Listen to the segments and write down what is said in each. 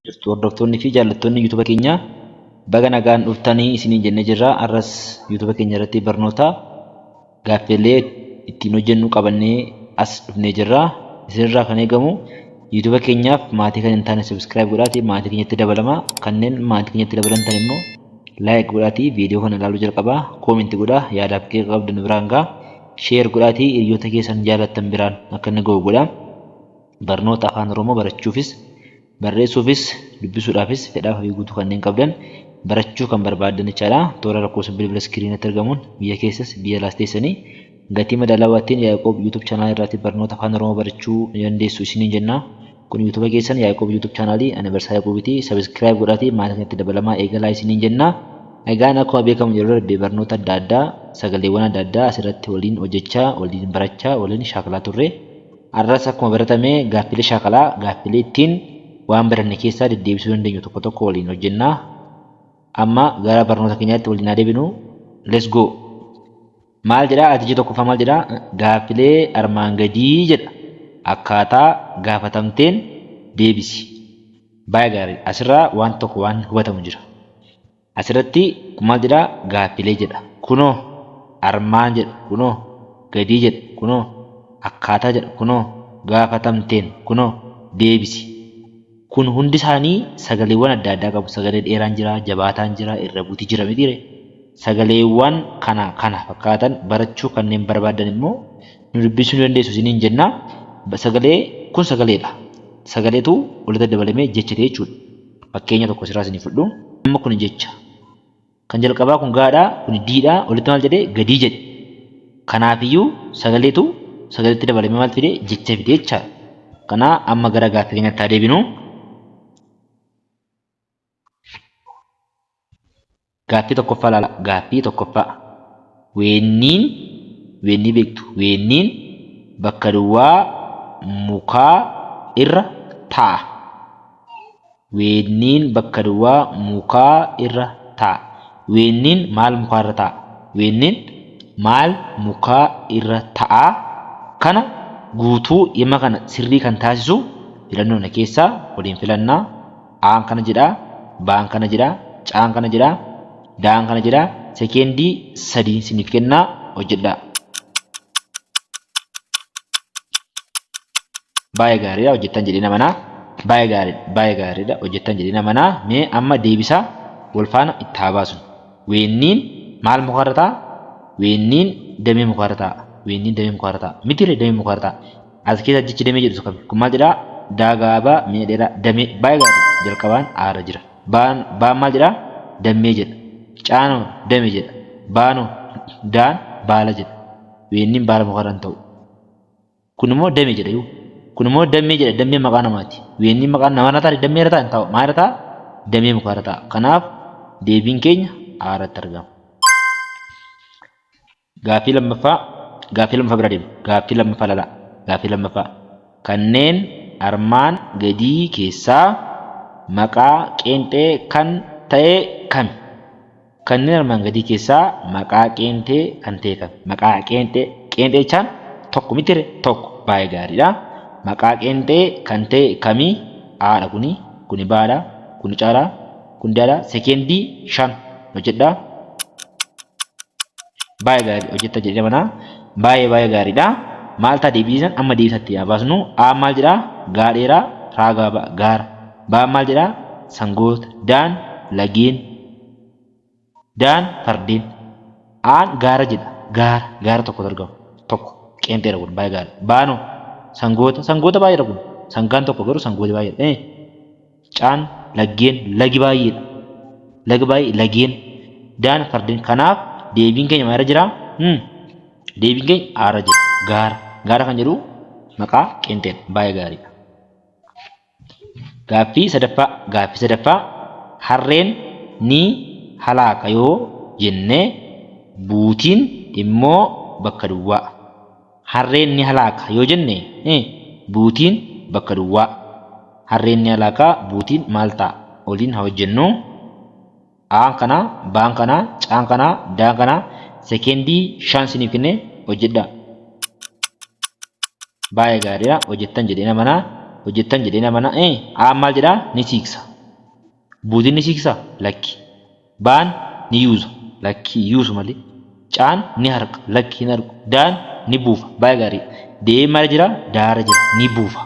Jirtu hordoftoonni fi jaallattoonni YouTube keenyaa baga nagaan dhuftanii isiniin jennee jirra. Har'as YouTube keenya irratti barnoota gaaffilee ittiin hojjennu qabannee as dhufnee jirra. Isinirraa kan eegamu YouTube keenyaaf maatii kan hin taane subscribe godhaatii maatii keenyatti dabalama. Kanneen maatii keenyatti dabalamtan immoo like godhaatii viidiyoo kana ilaaluu jalqabaa. Comment godhaa yaadaaf qeeqa qabdan biraan gahaa. Share godhaatii hiriyoota keessan jaallattan biraan akka inni ga'u godhaa. Barnoota Afaan Oromoo barachuufis, barreessuufis, dubbisuudhaafis fedhaa fi guutuu kanneen qabdan barachuu kan barbaaddan jechaadha. Toora lakkoofsa bilbila iskiriinatti argamuun biyya keessas biyya alaas teessanii gatii madaalawaatiin Yaaqoob YouTube channel irraatti barnoota Afaan Oromoo barachuu ni dandeessu isiniin jenna. Kun YouTube keessan Yaaqoob YouTube channel ani Barsaa Yaaqoobiiti. Subscribe godhaatii maatii kanatti dabalamaa eegalaa isiniin jenna. Egaan akkuma beekamu yeroo darbe barnoota adda addaa sagaleewwan adda addaa asirratti waliin hojjechaa, waliin barachaa, waliin shaakalaa turre. Har'as akkuma baratame gaaffilee shaakalaa, gaaffilee ittiin waan baranne keessaa deddeebisuu dandeenyu tokko tokko waliin hojjenna. Amma gara barnoota keenyaatti waliin haa deebinu. Let's go! Maal jedhaa? Atijii tokkoffaa maal jedhaa? Gaaffilee armaan gadii jedha. Akkaataa gaafatamteen deebisi. Baay'ee gaarii. Asirraa waan tokko waan hubatamu jira. Asirratti kun maal jedhaa? Gaaffilee jedha. Kunoo armaan jedha. Kunoo gadii jedha. Kunoo akkaataa jedha. Kunoo gaafatamteen. Kunoo deebisi. Kun hundi isaanii sagaleewwan adda addaa qabu. Sagalee dheeraan jira, jabaataan jira, irra buutii jira mitiiree? Sagaleewwan kana kana fakkaatan barachuu kanneen barbaaddan immoo nu dubbisuu ni dandeessu isiniin jenna. Sagalee kun sagaleedha. Sagaleetu walitti dabalamee jecha ta'e jechuudha. Fakkeenya tokko asirraa isinii fudhu. Amma kun jecha. Kan jalqabaa kun gaadha, kun diidha, walitti maal jedhee gadii jedhe. Kanaafiyyuu sagaleetu sagaleetti dabalamee maal fide jecha fide jechaadha. Kanaa amma gara gaaffii keenyaatti haa deebinu. Gaaffii tokkoffaa ilaala. Gaaffii tokkoffaa. Weenniin weennii beektu. Weenniin bakka duwwaa mukaa irra taa'a. Weenniin bakka duwwaa mukaa irra taa'a. Weenniin maal mukaa irra taa'a? Weenniin maal mukaa irra ta'a? Kana guutuu hima kana sirrii kan taasisu filannoo kana keessaa waliin filannaa. A'n kana jedha, B'n kana jedha, C'n kana jedha, D'n kana jedha. Sekeendii 3 isiniif kennaa hojjedhaa. Baay'ee gaariidha hojjettan jedheen amana. Baay'ee gaariidha baay'ee gaariidha hojjettan jedheen amana. Mee amma deebisaa wal faana itti haa baasnu. Weenniin maal mukarra taa'a? Weenniin damee mukarra taa'a. Weenniin damee mukarra taa'a. Mitiiree damee mukarra taa'a. As keessa jechi damee jedhu isa kami? Kun maal jedhaa? Daa gabaabaa mi'a dheeraa damee baay'ee gaariidha. Jalqabaan aara jira. Baan baan maal jedhaa? Dammee jedha. Caanoo dame jedha. Baanoo daan baala jedha. Weenniin baala mukarra hin ta'u. Kun immoo dame jedha yoo. Kun immoo dammee jedha. Dammeen maqaa namaati. Weenniin maqaa namaa irra ta'a dammee irra ta'a hin ta'u. Maal irra ta'a? Damee mukaa irra ta'a. Kanaaf deebiin keenya A irratti argama. Gaaffii lammaffaa gaaffii lammaffaa bira deema. Gaaffii lammaffaa lala. Gaaffii lammaffaa. Kanneen armaan gadii keessaa maqaa qeenxee kan ta'e kami? Kanneen armaan gadii keessaa maqaa qeentee kan ta'e kami? Maqaa qeenxee qeenxee jechaan tokko miti ree? Tokko baay'ee gaariidha. Maqaa qeenxee kan ta'e kami? A dha kuni, kuni B dha, kuni C dha, kuni D dha. Sekeendii 5 hojjedhaa. Baay'ee gaarii hojjetta jedhee amanaa. Baay'ee baay'ee gaariidha. Maal ta'a deebiisan amma deebisatti haa baasnu. A maal jedhaa? Gaa dheeraa, raa gaabaa, gaara. B maal jedhaa? Sangoota. Daan lageen. Daan fardeen. Aan gaara jedha. Gaara. Gaara tokkotu argama. Tokko. Qeenxeedha kun baay'ee gaariidha. Baanoo sangoota. Sangoota baay'eedha kun. Sangaan tokko garuu sangooti baay'eedha. Eh. Caan laggeen. Lagi baay'eedha. Lagi baay'ee lageen. Daan fardeen. Kanaaf deebiin keenya maalirra jira? Hmm. Deebiin keenya aarra jira. Gaara. Gaara kan jedhu maqaa qeenxeedha. Baay'ee gaariidha. Gaaffii sadaffaa Gaaffii sadaffaa Harreen ni halaaka yoo jenne buutiin immoo bakka duwwaa. Harreen ni halaaka yoo jenne buutiin bakka duwwaa. Harreen ni halaaka buutiin maal ta'a? Waliin haa hojjennu. A'n kana, B'n kana, C'n kana, D'n kana sekeendii 5 isiniif kenne hojjedhaa. Baay'ee gaariidha. Hojjettan jedheen amana. Hojjettan jedheen amana. A'n maal jedhaa? Ni siiksa. Buutiin ni siiksaa? Lakki. Baan ni yuusa. Lakki yuusu malee. Caan ni harqa. Lakki hin harqu. Daan ni buufa. Baay'ee gaarii. Deebiin maal jira? Daara jira. Ni buufa.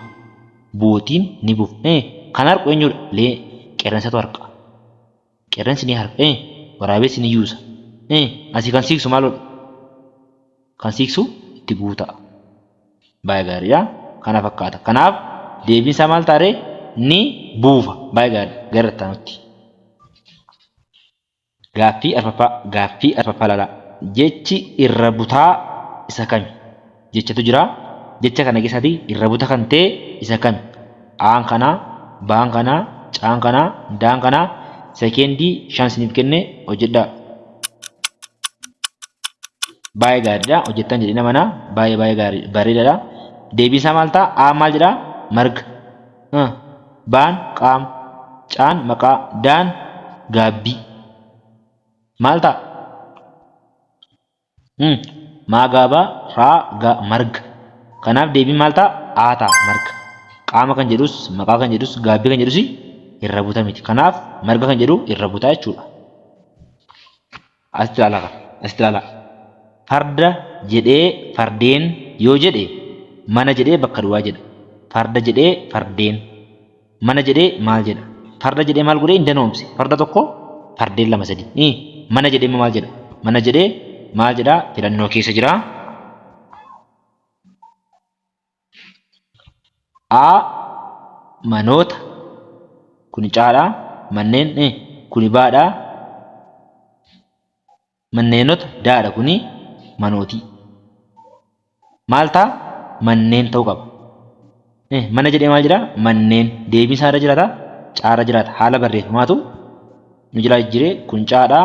Buutiin ni buufa. Kan harqu eenyudha? Lee qeerransatu harqa. Qeerransi ni harqa. Waraabessi ni yuusa. Asii kan siiksu maalodha? Kan siiksu itti guutaa. Baay'ee gaariidha. Kana fakkaata. Kanaaf deebiin isaa maal ta'a ree? Ni buufa. Baay'ee gaarii. Gara itti aanutti. Gaaffii arfaffaa. Gaaffii arfaffaa ilaalaa. Jechi irra butaa isa kami? Jechatu jira. Jecha kana keessaatii irra buta kan ta'e isa kami? A'n kanaa, B'n kanaa, C'n kanaa, D'n kanaa. Sekeendii 5 isiniif kenne hojjedhaa. Baay'ee gaariidha. Hojjettan jedhee namana. Baay'ee baay'ee gaarii bareedaadha. Deebiin isaa maal ta'a? A maal jedhaa? Marga. B'n qaama. C'n maqaa. D'n gaabbii. Maal ta'a? Maa gaabaa raa ga marga. Kanaaf deebiin maal ta'a? A ta'a marga. Qaama kan jedhus maqaa kan jedhus gaabbii kan jedhus irra buta miti. Kanaaf marga kan jedhu irra butaa jechuudha. Asitti ilaalaa kana. Asitti ilaalaa. Farda jedhee fardeen yoo jedhe mana jedhee bakka duwwaa jedha. Farda jedhee fardeen. Mana jedhee maal jedha? Farda jedhee maal godhee hin danoomse. Farda tokko fardeen lama sadi. Mana jedhee immoo maal jedha? Mana jedhee maal jedha? Filannoo keessa jira. A. Manoota. Kuni caadha. Manneen kuni baadha. Manneenota daadha kuni manootii. Maal ta'a? Manneen ta'uu qaba. Mana jedhee maal jedhaa? Manneen. Deebiin isaa irra jiraata? Caarra jiraata. Haala barreeffamaatu nu jalaa jijjiiree kun caadha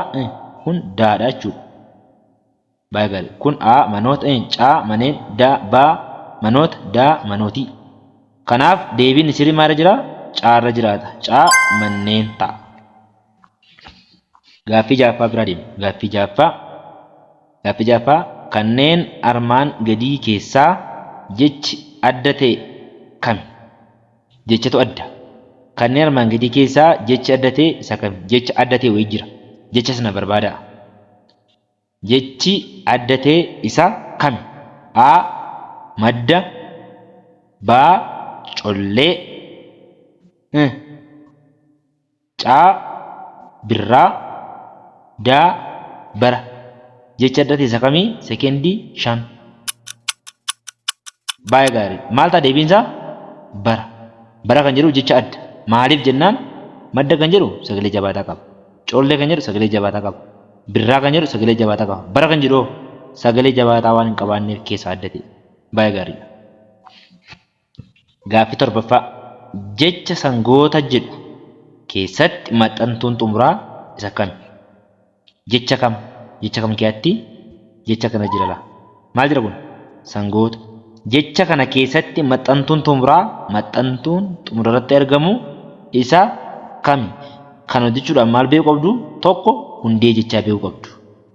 kun daadha jechuudha. Baay'ee gaarii. Kun A manoota C maneen D B manoota D manootii. Kanaaf deebiin sirrii maalirra jira? Caarra jiraata. C manneen ta'a. Gaaffii ja'affaa biraa deemna. Gaaffii ja'affaa. Gaaffii ja'affaa kanneen armaan gadii keessaa jechi adda ta'e kami? Jechatu adda. Kanneen armaan gadii keessaa jechi adda ta'e isa kami? Jecha adda ta'e wayii jira. Jecha sana barbaadaa. Jechi adda ta'e isa kami? A. Madda B. Collee C. Birraa D. Bara Jechi adda ta'e isa kami? Sekeendii 5. Baay'ee gaarii. Maal ta'a deebiin isaa? Bara. Bara kan jedhu jecha adda. Maaliif jennaan madda kan jedhu sagalee jabaataa qaba. Collee kan jedhu sagalee jabaataa qaba. Birraa kan jedhu sagalee jabaataa qaba. Bara kan jedhu hoo sagalee jabaataa waan hin qabaanneef keessaa adda ta'e. Baay'ee gaariidha. Gaaffii torbaffaa. Jecha sangoota jedhu keessatti maxxantuun xumuraa isa kami? Jecha kam? Jecha kam keessatti? Jecha kana jira laa. Maal jedha kun? Sangoota. Jecha kana keessatti maxxantuun xumuraa maxxantuun xumura irratti argamu isa kami? Kana hojjechuudhaaf maal beekuu qabdu? Tokko hundee jechaa beekuu qabdu.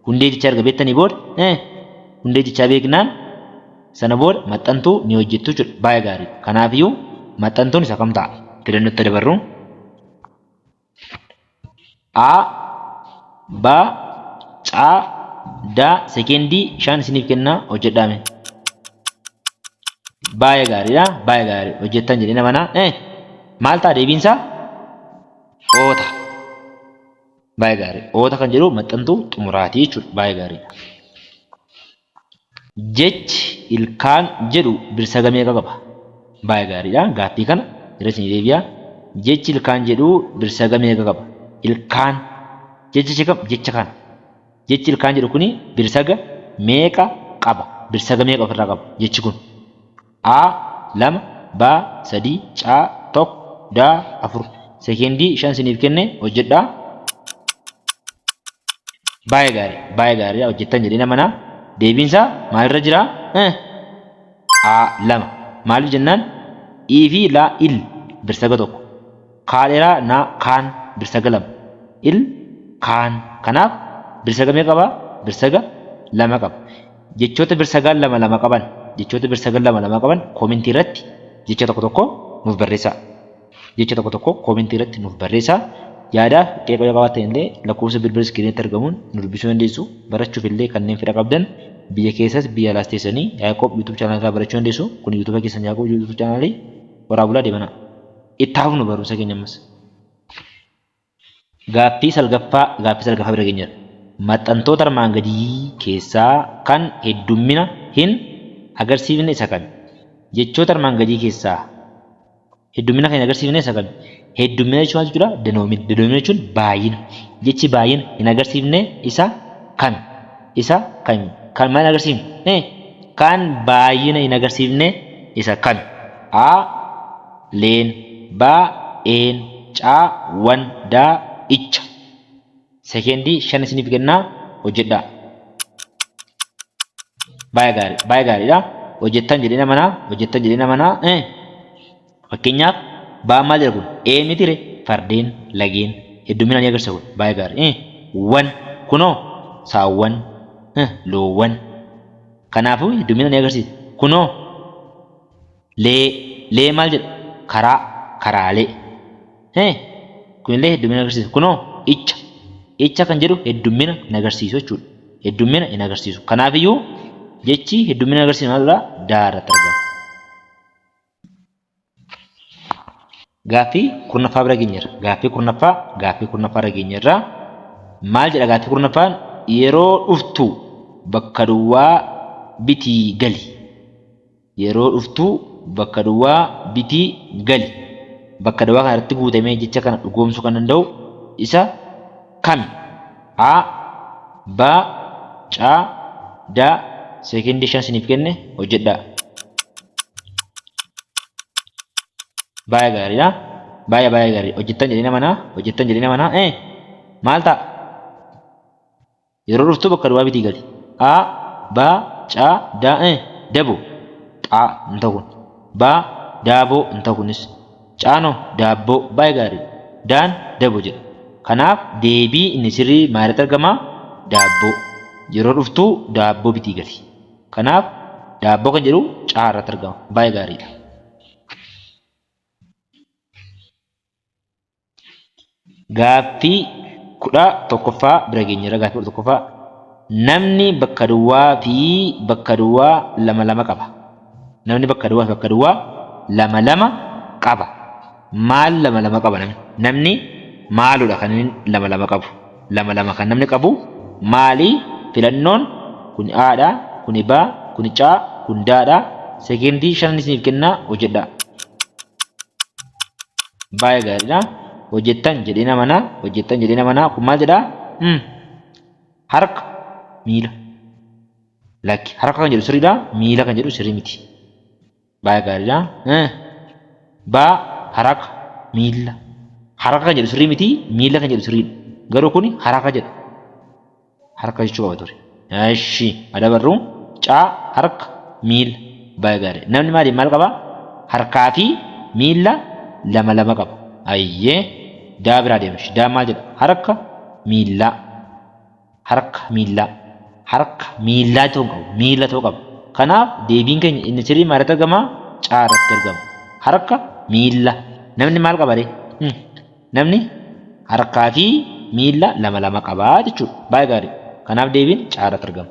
Hundee jechaa erga beektanii booda hundee jechaa beeknaan sana booda maxxantuu ni hojjettu jechuudha. Baay'ee gaarii. Kanaafiyyuu maxxantuun isa kam ta'a? Filannootti dabarru. A B C D sekeendii 5 isiniif kennaa hojjedhaa mee. Baay'ee gaariidha. Baay'ee gaarii. Hojjettan jedhee nama naa. Maal ta'a deebiin isaa? O ta'a. Baay'ee gaarii. Oota kan jedhu maxxantuu xumuraati jechuudha. Baay'ee gaariidha. Jechi ilkaan jedhu birsaga meeqa qaba? Baay'ee gaariidha. Gaaffii kana irra isinii deebi'a. Jechi ilkaan jedhu birsaga meeqa qaba? Ilkaan. Jechi ishee kam? Jecha kana. Jechi ilkaan jedhu kuni birsaga meeqa qaba? Birsaga meeqa ofirraa qaba jechi kun? A 2 B 3 C 1 D 4 Sekeendii 5 isiniif kenne hojjedhaa. Baay'ee gaarii baay'ee gaariidha hojjettan jedhee namana. Deebiin isaa maalirra jira? A 2 Maaliif jennaan I fi la il birsaga tokko. Kaa dheeraa na kaan birsaga lama. Il kaan. Kanaaf birsaga meeqa qaba? Birsaga lama qaba. Jechoota birsagaan lama lama qaban jechoota birsagan lama lama qaban koomentii irratti jecha tokko tokko nuuf barreessaa. Jecha tokko tokko koomentii irratti nuuf barreessaa. Yaadaaf qeeqa yoo qabaattan illee lakkoofsa bilbila iskiriinitti argamuun nu dubbisuu dandeessu. Barachuuf illee kanneen fedha qabdan biyya keessas biyya alaas teessanii Yaaqoob YouTube channel irraa barachuu dandeessu. Kun YouTube keessan Yaaqoob YouTube channel horaa bulaa deebanaa. Itti haa fufnu barumsa keenya ammas. Gaaffii salgaffaa gaaffii salgaffaa bira geenyeerra. Maxxantoota armaan gadii keessaa kan heddummina hin agarsiifne isa kami? Jechoota armaan gadii keessaa heddummina kan hin agarsiifne isa kami? Heddummina jechuun maal jechuudha? Danoomina. Danoomina jechuun baay'ina. Jechi baay'ina hin agarsiifne isa kami? Isa kami? Kan maal hin agarsiifne? Kan baay'ina hin agarsiifne isa kami? A. Leen. B. Een. C. Wan. D. Icha. Sekeendii 5 isiniif kennaa hojjedhaa. Baay'ee gaarii baay'ee gaariidha. Hojjettan jedhee nama naa hojjettan jedhee nama naa eh. Fakkeenyaaf baan maal jedha kun ee mitire fardeen lageen heddummina ni agarsiisa kun baay'ee gaarii eh. Wan kunoo saawwan eh, loowwan kanaafuu heddummina ni agarsiisa kunoo Lee Lee maal jedha? Karaa, karaalee. Hee? Kunillee heddummina agarsiisa. Kunoo icha. Icha kan jedhu heddummina hin agarsiisu jechuudha. Heddummina hin agarsiisu. Kanaafiyyuu jechi heddummina agarsiisu maalidha? Daa irratti argama. Gaaffii kurnaffaa bira geenyeerra. Gaaffii kurnaffaa gaaffii kurnaffaa irra geenyeerra. Maal jedha gaaffii kurnaffaan? Yeroo dhuftu bakka duwwaa bitii gali. Yeroo dhuftu bakka duwwaa bitii gali. Bakka duwwaa kana irratti guutamee jecha kana dhugoomsuu kan danda'u isa kami? A, B, C, D. Seekendii 5 isiniif kenne hojjedhaa. Baay'ee gaariidha. Baay'ee baay'ee gaarii. Hojjettan jedhee nama naa. Hojjettan jedhee nama naa. Eh, maal ta'a? Yeroo dhuftu bakka duwwaa bitii gali. A, B, C, D, E, dabo. X hin ta'u kun. B, daaboo hin ta'u kunis. Caanoo daabboo baay'ee gaarii. Daan dabo jedha. Kanaaf deebii inni sirrii maalirratti argama? Daabboo. Yeroo dhuftu daabboo bitii gali. Kanaaf daabboo kan jedhu C irratti argama. Baay'ee gaariidha. Gaaffii 11ffaa bira geenyeerra. Gaaffii 11ffaa namni bakka duwwaa fi bakka duwwaa lama lama qaba. Namni bakka duwwaa fi bakka duwwaa lama lama qaba. Maal lama lama qaba namni? Namni maaludha kan inni lama lama qabu? Lama lama kan namni qabu maali? Filannoon kun A dha, kuni B, kuni C, kun D dha. Sekeendii shanan isiniif kennaa hojjedhaa. Baay'ee gaariidha. Hojjettan jedhee nama naa, hojjettan jedhee nama naa. Kun maal jedhaa? Harka, miila. Lakki harka kan jedhu sirriidha, miila kan jedhu sirrii miti. Baay'ee gaariidha. Baa haraka, miila. Haraka kan jedhu sirrii miti, miila kan jedhu sirriidha. Garuu kun haraka jedha. Harka jechuu qaba ture. Eshi adabarru caa harka miila baay'ee gaarii. Namni maaliif maal qaba? Harkaa fi miila lama lama qaba. Ayyee daa biraa deemsh. Daa maal jedha? Harka miillaa. Harka miillaa. Harka miillaa ta'uu hin qabu. Miila ta'uu qaba. Kanaaf deebiin keenya inni sirrii maalirratti argama? Caa irratti argama. Harka miilla. Namni maal qaba ree? Namni harkaa fi miilla lama lama qaba jechuudha. Baay'ee gaarii. Kanaaf deebiin C irratti argama.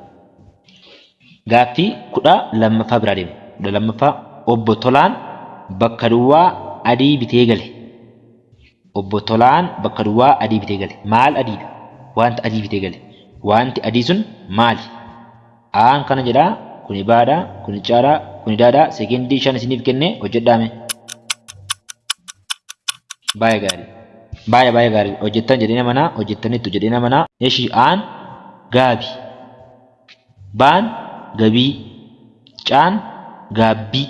Gaaffii 12ffaa biraa deemna. 12ffaa Obbo Tolaan bakka duwwaa adii bitee gale. Obbo Tolaan bakka duwwaa adii bitee gale. Maal adiidha? Wanta adii bitee gale. Wanti adii sun maali? A'n kana jedha, kuni B'dha, kuni C'dha, kuni D'dha. Sekeendii 5 isiniif kenne hojjedhaa mee. Baay'ee gaarii. Baay'ee baay'ee gaarii. Hojjettan jedhee nama naa, hojjettaniittu jedhee nama naa. Eshi A'n gaabi. B'n gabii. C'n gaabbii.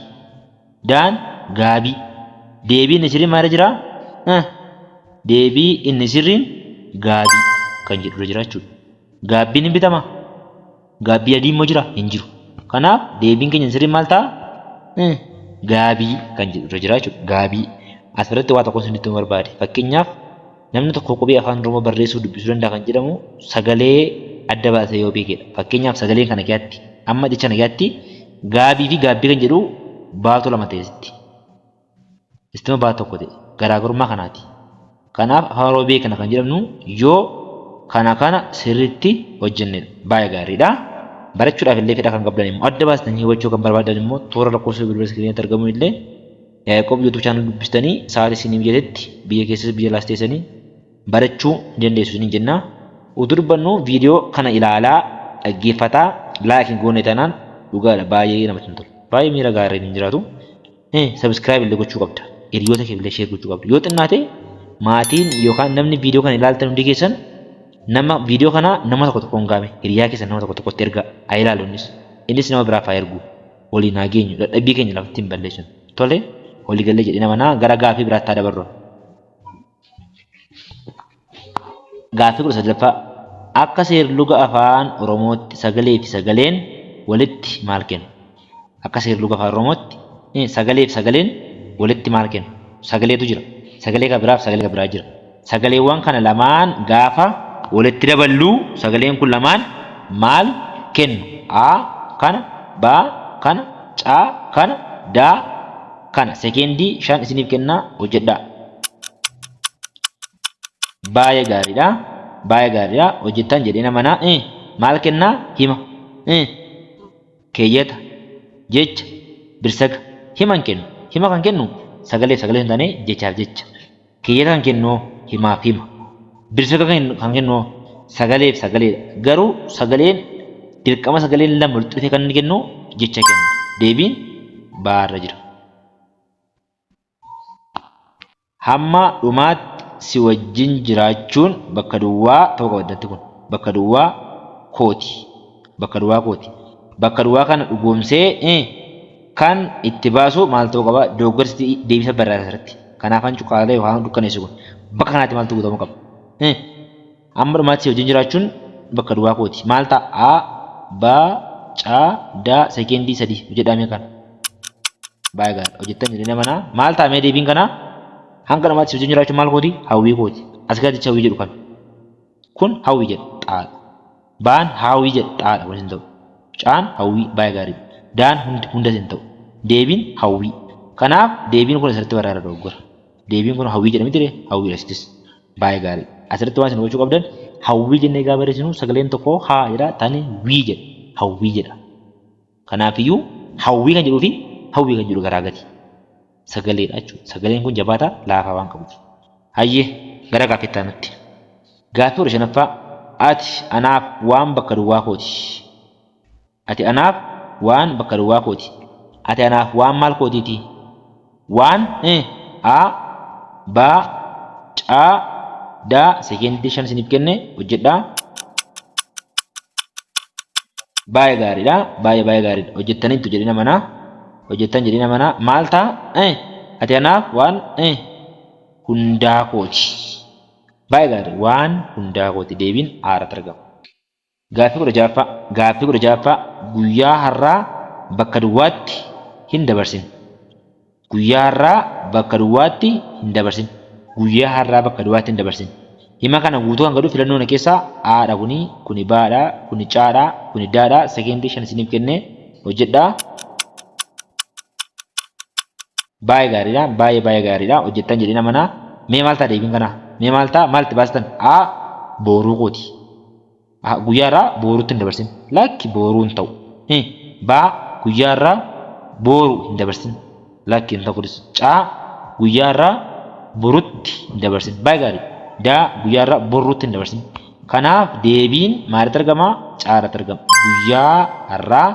D'n gaabii. Deebii inni sirriin maalirra jira? Deebii inni sirriin gaabii kan jedhurra jira jechuudha. Gaabbiin hin bitamaa? Gaabbii adii immoo jiraa? Hin jiru. Kanaaf deebiin keenya sirriin maal ta'a? Gaabii kan jedhu irra jira jechuudha. Gaabii. Asirratti waa tokko isinitti himuu barbaade. Fakkeenyaaf namni tokko qubee afaan Oromoo barreessuu dubbisuu danda'a kan jedhamu sagalee adda baasee yoo beekedha. Fakkeenyaaf sagaleen kana keessatti amma jecha kana keessatti gaabii fi gaabbii kan jedhu baatu lama ta'e sitti. Istima baa tokko ta'e. Garaagarummaa kanaati. Kanaaf afaan Oromoo beekna kan jedhamnu yoo kana kana sirriitti hojjennedha. Baay'ee gaariidha. Barachuudhaaf illee fedha kan qabdan immoo adda baastanii hubachuu kan barbaadan immoo toora lakkoofsa bilbila iskiriinitti argamu illee Yaaqoob YouTube channel dubbistanii sa'aatii isinii mijatetti biyya keessas biyya alaas teessanii barachuu ni dandeessu isiniin jenna. Utuu dubbannu viidiyoo kana ilaalaa dhaggeeffataa like hin goone taanaan dhugaadha baay'ee namatti hin tolu. Baay'ee miira gaariin hin jiraatu. Subscribe illee gochuu qabda. Hiriyoota kee illee share gochuu qabda. Yoo xinnaate maatiin yookaan namni viidiyoo kana ilaaltan hundi keessan nama viidiyoo kana nama tokko tokkoon gaame hiriyaa keessan nama tokko tokkotti ergaa haa ilaalu innis. Innis nama biraaf haa ergu. Waliin haa geenyu. Dadhabbii keenya lafatti hin balleessinu. Tole walii gallee jedhee nama naa gara gaafii biraatti haa dabarru. Gaaffii 18ffaa. Akka seerluga Afaan Oromootti sagalee fi sagaleen walitti maal kennu? Akka seerluga Afaan Oromootti sagalee fi sagaleen walitti maal kennu? Sagaleetu jira. Sagalee kan biraa fi sagalee kan biraa jira. Sagaleewwan kana lamaan gaafa walitti daballu sagaleen kun lamaan maal kennu? A kana, B kana, C kana, D kana. Sekeendii 5 isiniif kennaa hojjedhaa. Baay'ee gaariidha. Baay'ee gaariidha. Hojjettan jedhee nama naa. Maal kennaa? Hima. Keeyyata. Jecha. Birsaga. Hima hin kennu. Hima kan kennu sagaleef sagalee hin taane jechaaf jecha. Keeyyata kan kennu himaaf hima. Birsaga kan kennu sagaleef sagaleedha. Garuu sagaleen dirqama sagaleen lama walitti dhufee kan inni kennu jecha kenna. Deebiin baarra jira. Hamma dhumaatti si wajjin jiraachuun bakka duwwaa ta'uu qaba addatti kun. Bakka duwwaa kooti. Bakka duwwaa kooti. Bakka duwwaa kana dhugoomsee kan itti baasu maal ta'uu qaba? Dogoggorsi deebisa barreessa asirratti. Kanaafan cuqqaalee yookaan dukkaneessu kun. Bakka kanaatti maaltu guutamuu qaba? Hamma dhumaatti si wajjin jiraachuun bakka duwwaa kooti. Maal ta'a? A, B, C, D, sekeendii 3 hojjedhaa mee kana. Baay'ee gaariidha. Hojjettan jedhee nama naa. Maal ta'a mee deebiin kanaa? Hanga dhumaatti si wajjin jiraachuun maal kooti? Hawwii kooti. As keessatti jecha hawwii jedhu kami? Kun hawwii jedha xaadha. Baan haawwii jedha xaadha kunis hin ta'u. Caan hawwii baay'ee gaariidha. Daan hundi hundas hin ta'u. Deebiin hawwii. Kanaaf deebiin kun asirratti barraa'eera dogoggora. Deebiin kun hawwii jedha miti ree? Hawwiidha asittis. Baay'ee gaarii. Asirratti waan isin hubachuu qabdan hawwii jennee gaafa barreessinu sagaleen tokko haa jedha tani wii jedha. Hawwii jedha. Kanaafiyyuu hawwii kan jedhuu fi hawwii kan jedhu garaagari. Sagaleedha jechuudha. Sagaleen kun jabaataa laafaa waan qabuuf. Hayyee gara gaaffii itti aanutti. Gaaffii 15ffaa Ati anaaf waan bakka duwwaa kooti. Ati anaaf waan bakka duwwaa kooti. Ati anaaf waan maal kootiiti? Waan A, B, C, D sekeendii 5 isiniif kenne hojjedhaa. Baay'ee gaariidha. Baay'ee baay'ee gaariidha. Hojjettaniittu jedhee nama naa. Hojjettan jedhee nama naa. Maal ta'a? Ati anaaf waan hundaa kooti. Baay'ee gaarii. Waan hundaa kooti. Deebiin A irratti argama. Gaaffii 16ffaa Gaaffii 16ffaa Guyyaa har'aa bakka duwwaatti hin dabarsin. Guyyaa har'aa bakka duwwaatti hin dabarsin. Guyyaa har'aa bakka duwwaatti hin dabarsin. Hima kana guutuu kan godhu filannoo kana keessaa A dha kuni, kuni B dha, kuni C dha, kuni D dha. Sekeendii 5 isiniif kennee hojjedhaa. Baay'ee gaariidha. Baay'ee baay'ee gaariidha. Hojjettan jedhee nama naa. Mee maal ta'a deebiin kanaa? Mee maal ta'a? Maal itti baastan? A booruu kooti. A guyyaa irraa booruutti hin dabarsin. Lakki booruu hin ta'u. B guyyaa irraa booru hin dabarsin. Lakki hin ta'u kunis. C guyyaa irraa borutti hin dabarsin. Baay'ee gaarii. D guyyaa irraa borruutti hin dabarsin. Kanaaf deebiin maalitti argama? C irratti argama. Guyyaa har'aa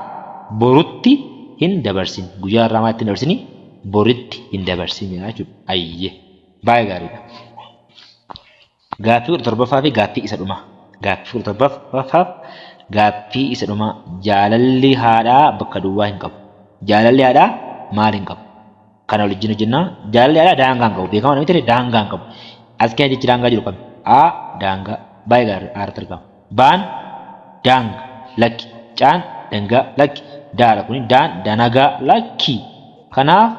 borutti hin dabarsin. Guyyaa har'aa maalitti hin dabarsini? Boritti hin dabarsin jedha jechuudha. Ayyee. Baay'ee gaariidha. Gaaffii 17ffaa fi gaaffii isa dhumaa. Gaaffii 17ffaaf gaaffii isa dhumaa. Jaalalli haadhaa bakka duwwaa hin qabu. Jaalalli haadhaa maal hin qabu? Kana waliin hojjennaa. Jaalalli haadhaa daangaa hin qabu. Beekamaa miti daangaa hin qabu. As keessa jechi daangaa jiru kami? A daangaa. Baay'ee gaarii A irratti argama. Baan daanga lakki. Caan dangaa lakki. Daadha kuni daan danagaa lakki. Kanaaf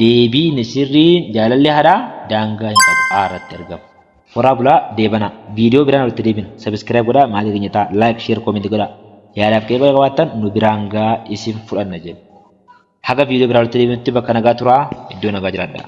deebiin sirriin jaalalli haadhaa daangaa hin qabu A irratti argama. Horaa bulaa deebanaa. Viidiyoo biraan walitti deebina. Subscribe godhaa maatii keenya ta'aa. Like, share, comment godhaa. Yaadaaf qeeqa yoo qabaattan nu biraan gahaa isin fudhanna jenna. Haga viidiyoo biraa walitti deebinutti bakka nagaa turaa iddoo nagaa jiraadhaa.